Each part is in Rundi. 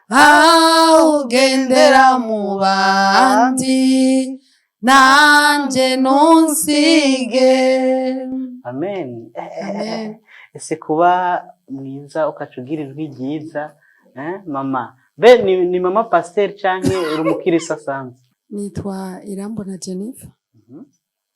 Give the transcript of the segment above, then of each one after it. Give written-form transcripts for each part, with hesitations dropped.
Aho ugendera mu bandi, nanje ntunsige. Amen. Amen. Ese kuba mwiza ukaca ugira ijwi ryiza, eh, mama be ni mama pasteur canke uri umukirisi asanzwe? Nitwa Irambona Jennifer,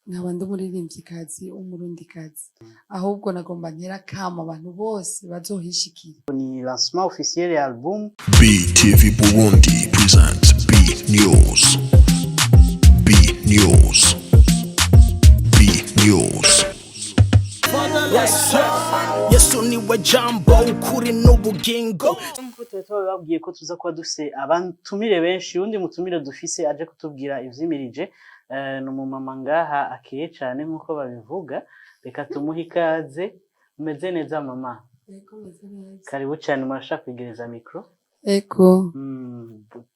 nkaba ndi umuririmvyikazi w'Umurundikazi. Ahubwo nagomba ntera kamo abantu bose bazohishikira. Ni lancement officiel ya album. BTV Burundi presents B News. B News. B News. Yes, sir. Yesu niwe jambo, ukuri n'ubugingo. Nkuko tuba tubabwiye ko tuza kuba dufise abatumire benshi, uwundi mutumire dufise aje kutubwira ivyimirije, ni umumama ngaha akeye cane nkuko babivuga. Reka tumuhe ikaze. Umeze neza, mama? Ego, meze neza. Karibu cane. Murashaka kwegereza micro? Ego.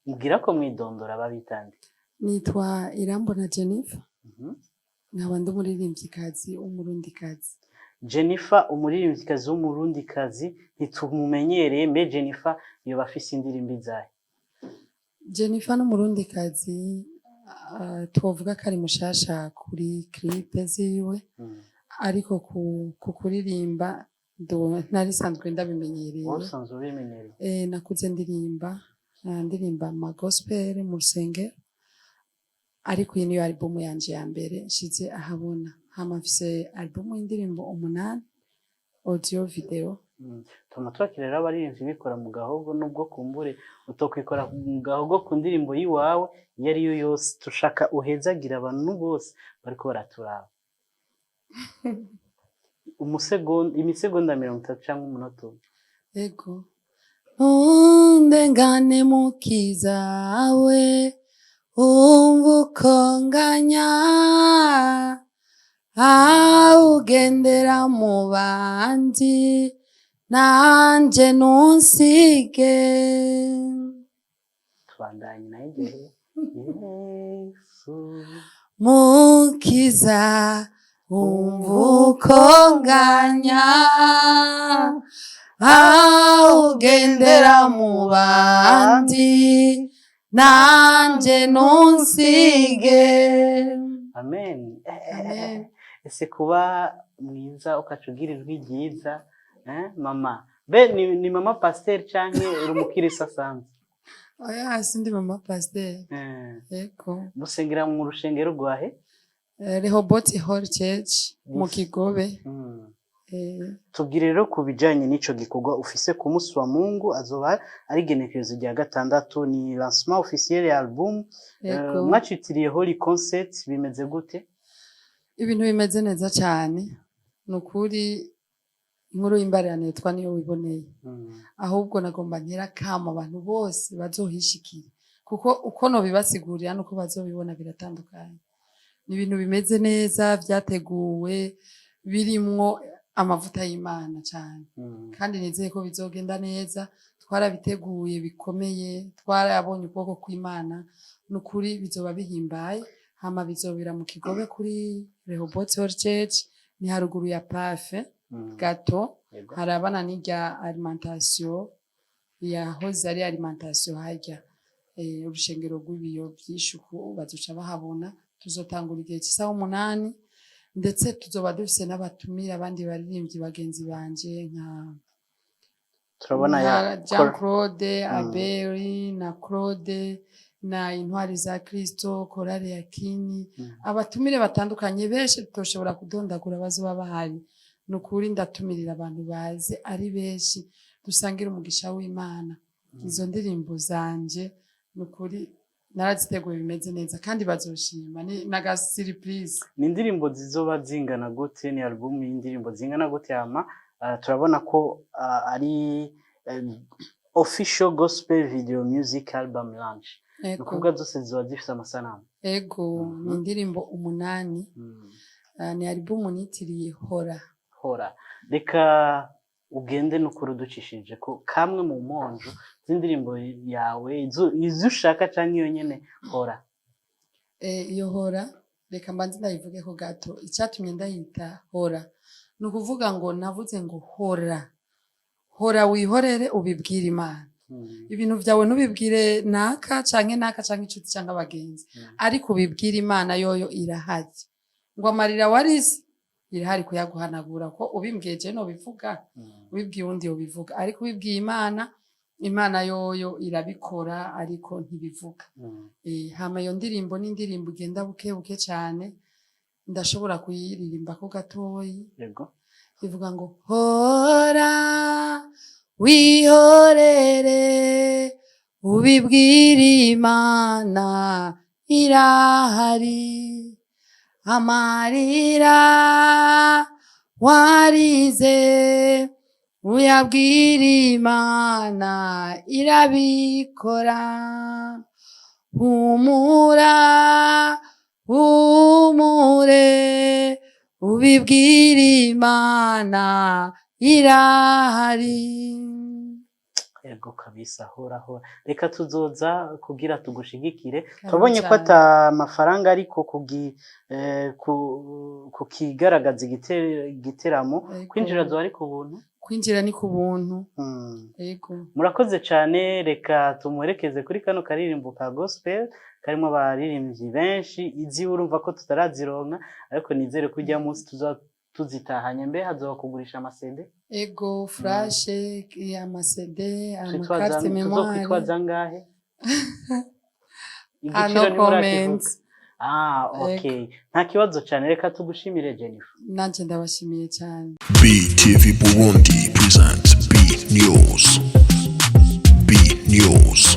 Mbwira ko mwidondora babitande. Nitwa Irambona Jennifer, nkaba ndi umuririmvyikazi w'Umurundikazi. Jennifer, umuririmvyikazi w'Umurundikazi, ntitumumenyereye. Mbe Jennifer yoba afise indirimbo izahe? Jennifer n'Umurundikazi, twovuga ko ari mushasha kuri clip ziwe, ariko ku kuririmba ntarisanzwe ndabimenyereye. Wowe usanzwe ubimenyereye? Nakuze ndirimba, ndirimba ama gospel mu rusengero, ariko iyi niyo album yanje ya mbere nshize ahabona. Hama mfise album y'indirimbo 8, audio, video. Tuma twakira rero abaririmbyi bikora mu gahogo, nubwo kumbure utokwikora mu gahogo ku ndirimbo yiwawe iyo ari yo yose. Tushaka uhezagira abantu bose bariko baraturaba. Umusegonda, imisegonda 30 canke umunota umwe. Ego. Ntundengane Mukiza we, umva uko nganya, aho ugendera mu bandi, nanje ntunsige. Tubandanye nayo igihe Yesu. Mukiza, umva uko nganya, aho ugendera mu bandi, nanje ntunsige. Amen. Amen. Ese kuba mwiza ukaca ugira ijwi ryiza, eh, mama be ni mama pasteur canke uri umukirisi asanzwe? Oya, sindi mama pasteur. Yego. Musengera mu rushengero rwahe? Rehoboth Hall Church mu Kigobe. Tubwire rero ku bijanye n'ico gikorwa ufise ku musi wa Mungu, azoba ari igenekerezo rya 6, ni lancement officiel ya album. Yego. Mwacitiriye Holy Concert, bimeze gute? Ibintu bimeze neza cyane, ni ukuri. Inkuru y'imbarirano yitwa niyo wiboneye. Ahubwo nagomba ntera kamo abantu bose bazohishikire, kuko uko nobibasigurira nuko bazobibona biratandukanye. Ni ibintu bimeze neza, vyateguwe, birimwo amavuta y'Imana cyane, kandi nizeye ko bizogenda neza. Twarabiteguye bikomeye, twarabonye ukuboko kw'Imana. Ni ukuri bizoba bihimbaye. Hama bizobera mu Kigobe kuri Rehoboth Hall Church, ni haruguru ya pafe gato. Harabana n'irya alimentation, yahoze ari alimentation harya, urushengero rw'ibiyo vy'ishuku bazoca bahabona. Tuzotangura igihe cy'isaha 8, ndetse tuzoba dufise n'abatumira, abandi baririmbyi bagenzi banje nka Turabona nka ya Jean Claude Abeli na Claude na Intwari za Kristo, Korale ya Kini, abatumire batandukanye benshi tutoshobora kudondagura bazoba bahari. Ni ukuri ndatumirira abantu baze ari benshi, dusangire umugisha w'Imana. Izo ndirimbo zanje ni ukuri naraziteguye bimeze neza, kandi bazoshima. Ni n'aga surprise. Ni indirimbo zizoba zingana gute? Ni album y'indirimbo zingana gute? Hama turabona ko ari official gospel video music album launch, ni ukuvuga zose zizoba zifise amasanamu? Ego, ni indirimbo 8. Ni album nitiriye Hora. Hora. Reka ugende n'ukuri uducishije ko kamwe mu mponjo z'indirimbo yawe, izo ushaka canke iyo nyene Hora. Iyo Hora, reka mbanze ndayivuge ko gato. Icyatumye ndayita Hora ni ukuvuga ngo navuze ngo hora, hora wihorere, ubibwire Imana. Ibintu vyawe ntubibwire naka canke naka canke inshuti canke abagenzi, ariko ubibwire Imana. Yoyo irahari, ngo amarira warize irahari kuyaguhanagura. Ko ubimbwiye je nobivuga, ubibwiye uwundi yobivuga, ariko ubibwiye Imana, Imana yoyo irabikora, ariko ntibivuga. Hama iyo ndirimbo ni indirimbo igenda buke buke cane, ndashobora kuyiririmbako gatoyi. Yego. Ivuga ngo: "Hora wihorere, ubibwire Imana irahari. Amarira warize uyabwire Imana, irabikora. Humura, humure, ubibwire Imana irahari." Yego kabisa, hora hora. Reka tuzoza kugira tugushigikire. Karibu Twabonye ko cane. ata mafaranga, ariko kukigaragaza igiteramo, kwinjira zoba ari ku buntu. Kwinjira ni ku buntu. Yego. Murakoze cyane. Reka tumuherekeze kuri kano karirimbo ka gospel karimo abaririmbyi benshi. Izi urumva ko tutarazironka, ariko nizere ko ujya munsi tuza tuzitahanye. Mbe hazoba kugurisha ama CD? Ego, flash, ama CD, ama carte mémoire. Tuzokwitwaza ngahe? Ah, Igiciro no ntimurakivuga. comment. Ah, okay, nta kibazo cyane. Reka tugushimire, Jennifer. Nanje ndabashimiye cyane. BTV Burundi presents B News. B News.